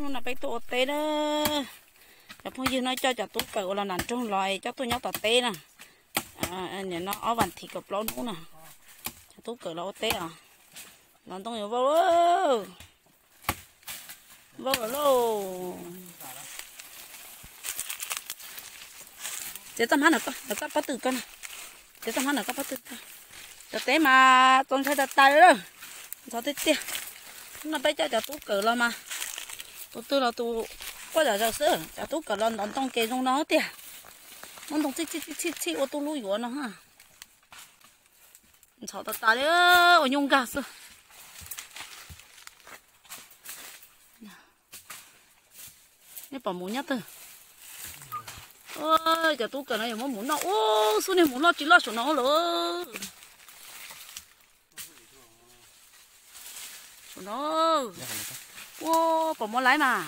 Hnub no peb tuaj ua teb na. Cov phooj ywg no coj cov tub kawm uas los nram nroog los es coj tuaj nyob tom teb na. Nim no ob vas thiv kaum plaub hnub na, cov tub kawm los ua teb os. Los ntoo yuav vau, vau lawm lauj. Txiav txoj hmab ntawm koj, ntawm koj pob tw koj na. Txiav txoj hmab ntawm koj pob tw koj. Cov teb mas txaus ntshai tas tas li lawm. Ntxhov tiag tiag. Hnub no peb coj cov tub kawm los mas tus twg los tus quaj zom zaws xwb. Cov tub kawm los ntov ntoo ces zoo no tiag. Muab ntoo txhij txhij txhij txhij ua tub lub yuav no. Ntxhov tas tas li, ua nyuj nkag xwb. Nej pom mus nyob twg? Cov tub kawm no yuav muab mus noj ub xub niag mus loj tsis loj saum no lawm. Saum no. Ua pom muab laib mas.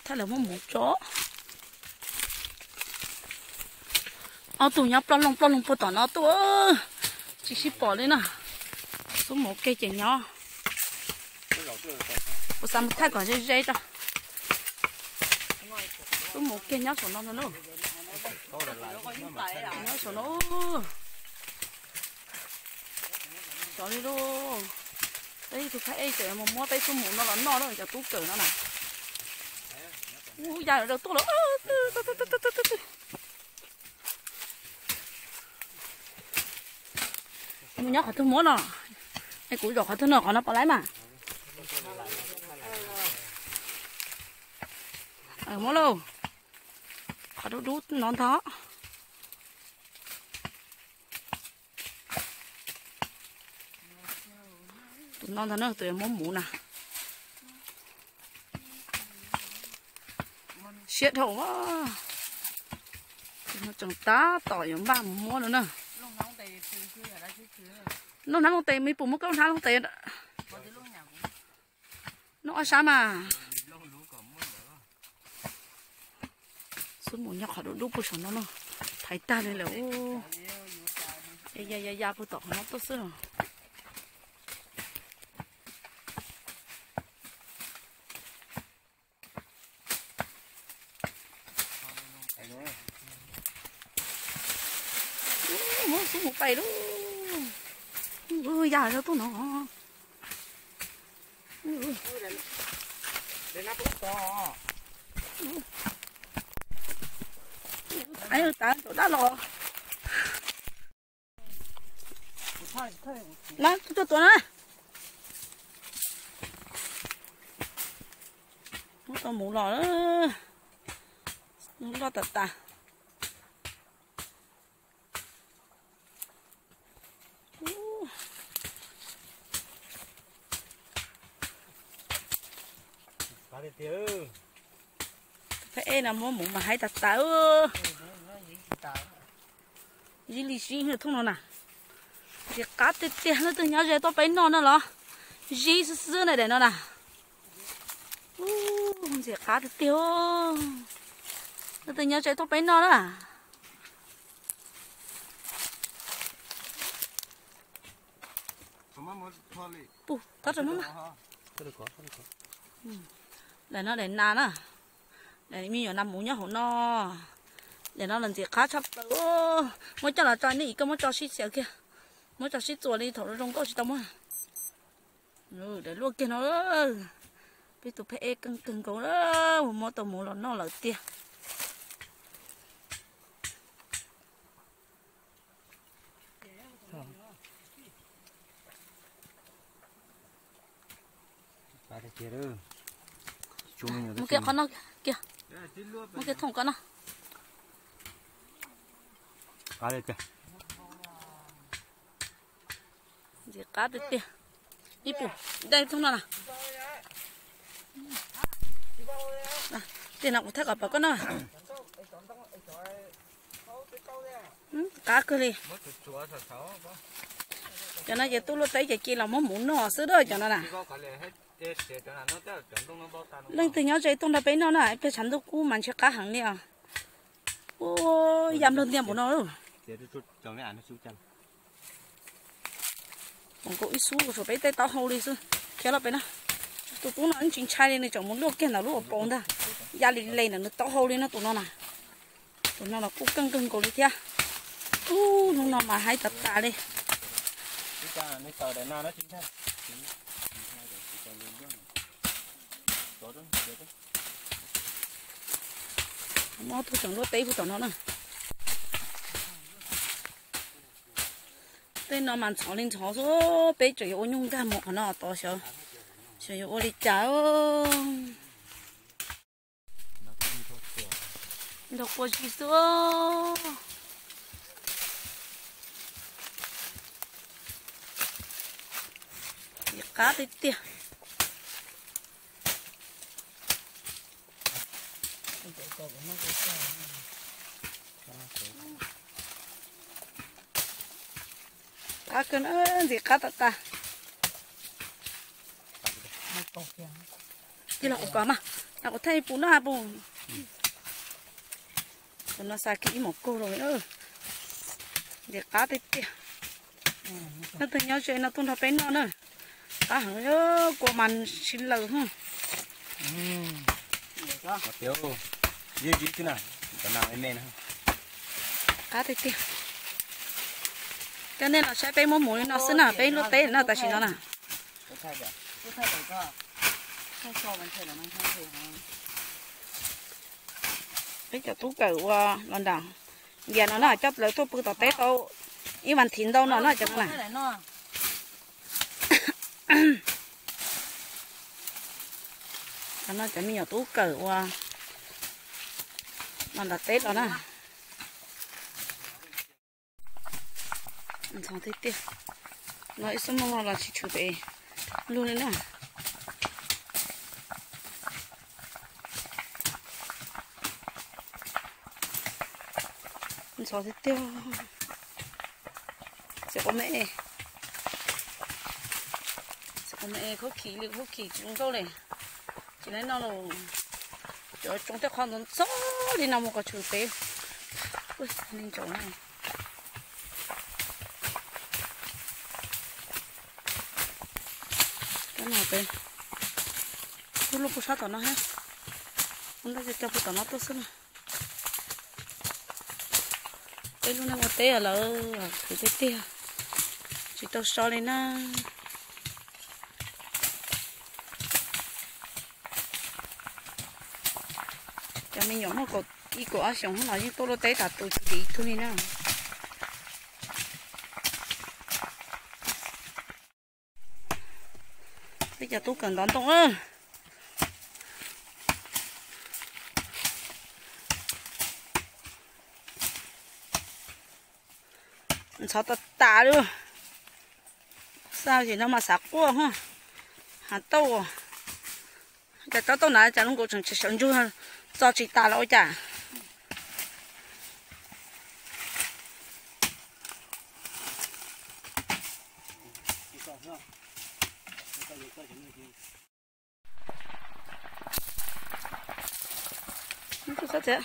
Thaj lawv muab mus tso. Ob tug nyob ploj loog ploj loog puag tom no tuaj, tsis sib pom li na. Xub mus ua ke ces nyob. Kuv xav mus thaij kom ze ze tso. Xub mus ua ke nyob saum no no. Nyob saum no. Xov li lauj. Peb ib tug phab ej tseem mus muab peb xub mus no los noj na, cov tub kawm no na. Ub, ya lawv tuaj lawm. Mus nyob qhov twg muab no. Es kuv zaum qhov twg no, qhov no pom laib mas. Muab lauj. Qhov dub dub no ntag. Tus no ntag na, tus yuav muab mus na. Siab dhau. Tseem tab tom yuav npaj mus muab no na. Lub hnab looj tes, me pum muab koj lub hnab looj tes. Noj ob sab mas. Xub mus nyob qhov dub dub puag saum no no. Thaiv tag li lawm. Ya ya ya puag tom qhov no tuaj xwb. Muab xub mus pais lauj. Ya rau tuaj no. Tav tus dab los. Na, tuaj tuaj na. Muab tau mus los loj tas tas. Phab ej no muab mus mas haib tas tas. Zib li zib thooj no na. Ntxim qab tiag tiag, leej twg nyob ze tuaj peb noj no los. Zib xwb xwb na daim no na. Ntxim qab tiag tiag. Leej twg nyob ze tuaj peb noj na. Pum, tov rau hnub na. Daim no daim nas na. Daim me nyuam nas mus nyob hauv no. Daim no los ntxim qab tshaj plaws. Muab coj los tso nej, koj muab tso sib txias kiag. Muab tso sib txuas li thaum zoo nkauj tsis tau muab. Daim luaj kiag no. Peb tus phab ej keej kawg nkaus, muab tau mus los noj lawm tiag. Muab kiag qhov no kiag. Muab kiag thooj ko no. Ntxim qab tiag tiag. Ib pum, dai thooj no na. Tej no kuv thaij kom pom koj no. Qab kawg li. Cov no ces tuaj luaj teb ces cia los muab mus noj xwb a cov no na. Leej twg nyob ze tuaj nrog peb noj na, peb tshav ntuj kub mas ntshe qab heev li os. Ua ya nplog ntiag npaum no. Nkaus ib xub suav peb tej taub hau li xwb. Khiav los pem na. Tus tub no tsis ntshai li, nws tseem mus luaj kiag ntawm lub hauv paus ntag. Ya li le ntawm nws taub hau li no tus no na. Tus no los kuj keej kawg nkaus li thiab. Ub, hnub no mas haib tas tas li. Muab tug tseem luaj teb puag tom no na. Tej no mas ntxhov li ntxhov xwb, peb tseem yuav ua nyuj nkag mus qhov no tos xyov, xyov yuav ua li cas. Nrog quaj zis xwb. Qab tiag tiag. Qab kawg na, ntxim qab tas tas. Tig los kuv kom mas, los kuv thaij ib pus no ha pus. Tus no xa kiag ib mos kaug los, ntxim qab tiag tiag. Leej twg nyob ze no tuaj nrog peb noj na. Qab heev, kua mas sib laws. Qab tiag tiag. Coj nej los saib peb muab mus li no xwb na, peb lub teb no tam sim no na. Peb cov tub kawm ua los nram Npias no na, coj lawv tuaj pw tom teb tau ib vas thiv ntau no na cov no na. Cov no cov me nyuam tub kawm ua los nram teb los na. Ntxhov tiag tiag. No ib xuab moos los tsis tshwm pem lug li na. Ntxhov tiag tiag. Txiv quav me, txiv quav me khaub khim li khaub khim tsis zoo nkauj li. Tsis laib noj los, cov tsoo tej qhov ntxhov ntxhov li no mus kom tshwm pem. Ua li ntsaum na. Cov no pem, ub, luaj puag sab tom no thiab. Ub, nrog cov cog puag tom no tuaj xwb na. Peb lub neej ua teb lawm, khwv tiag tiag, tsis tau so li na. Cov me nyuam muaj ib kaum ob xyoos no yeej tuaj luaj teb tas tus tsis ib tug li na. Peb cov tub kawm ntov ntoo. Ntxhov tas tas li. Xav ces no mas xav quaj, hav tauj. Cas tsob tauj ntawd cas zoo nkaus tseem sawv ntsug txo tsis tas los ua cas. Txhob txia,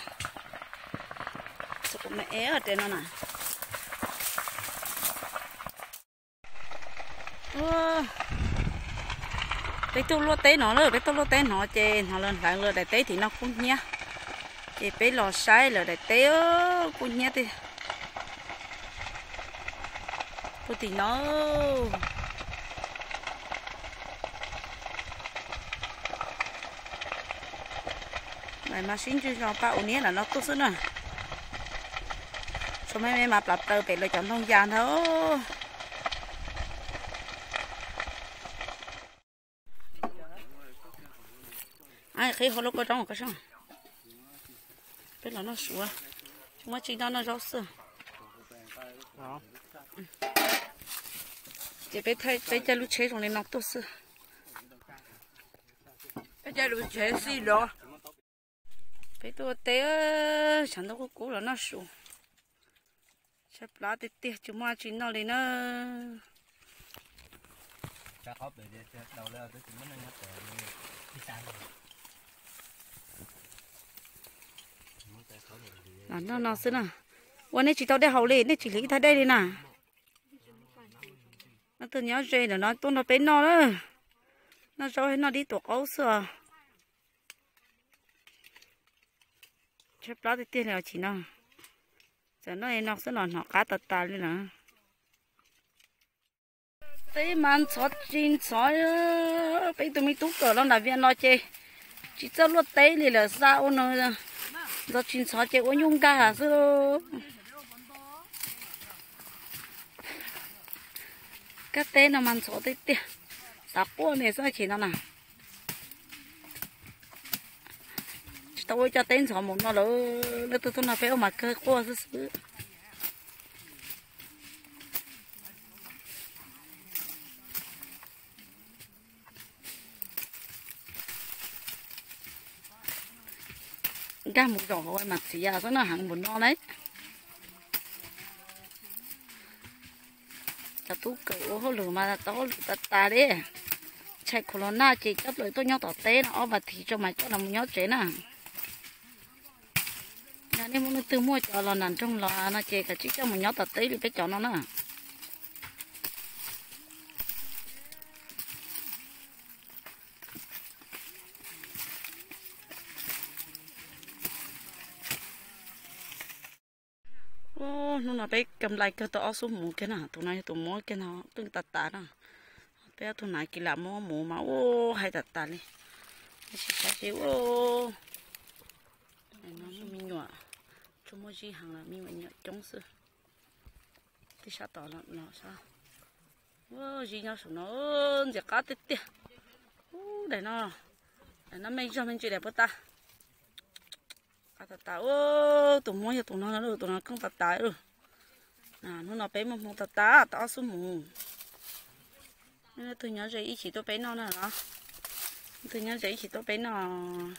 txhob me e tes no na. Peb tuaj luaj teb no lawm, peb tuaj luaj teb no ces hnov lawv hlawv lawv daim teb tim no kub hnyiab. Ces peb los saib lawv daim teb kub hnyiab tiag. Puag tim no. Lawv mas sib ntswg zog pab ua niab ntawm no tuaj xwb na. Tshuav me me mas plav plaws pem lawv cov ntoo yas ntag. Qhib hauv lub kua roob ko soj. Peb los noj suav, tsis muaj tsi noj, noj zaub xwb. Ces peb caij lub tsheb zoo li no tuaj xwb. Peb tuaj ua teb, tshav ntuj kub kub los noj su. Tshaib plab tiag tiag tsis muaj tsi noj li na. Los noj no xwb na. Ua nej tsis tau dej haus li, nej tsis hliv ib tag dej li na. No tuaj nyob ze ntawm no tuaj nrog peb noj na. Noj zaub noj dib tuam qaub xwb os. Tshaib plab tiag tiag li os chim no. Txawm noj li no xwb los hnov qab tas tas li lawm. Teb mas ntxhov tsis ntxhov, peb tus me tub kawm los nram Vias no ces tsis txawj luaj teb li lawm, xa ua no, ntxhov tsis ntxhov ces ua nyuj nkag xwb. Kab teb no mas ntxhov tiag tiag, xav quaj li xwb chim no na. Tsis tau ua cov teb ntxhov mus no lawm, leej twg tuaj no peb ua mas kawg quaj xwb xwb. Nkag mus zaum hauv mas txiav xwb na, heev npaum no lauj. Cov tub kawm ua hauj lwm mas tau hauj lwm tas tas li. Tshais corona ces coj plaws tuaj nyob tom teb no, ob vas thiv tso mas coj los mus nyob tsev na. Yog nej muaj leej twg muaj cov los nram nroog los no ces kav tsij coj mus nyob tom teb li peb cov no na. Hnub no peb kaw nplai kawg tau ob xub hmuv kiag na, tus no yog tus muab kiag no qeej tas tas na. Peb ob tug hnav kis lam muab hmuv mas ua hais tas tas li. Tab sis saib seb ua, me nyuam tsuas muaj zij heev lawm, me nyuam nyuam coob xwb. Tib sab tod los sab. Ua zij nyob saum no ntxim qab tiag tiag. Ub, daim no, daim no me zog me ntsis daim puas tas. Qab tas tas, tus muab yog tus no, tus no qeej tas tas lawm. Hnub no peb muaj hmoo tas tas tau ob xub hmuv. Leej twg nyob ze ib chim tuaj peb noj na los? Leej twg nyob ze ib chim tuaj peb noj.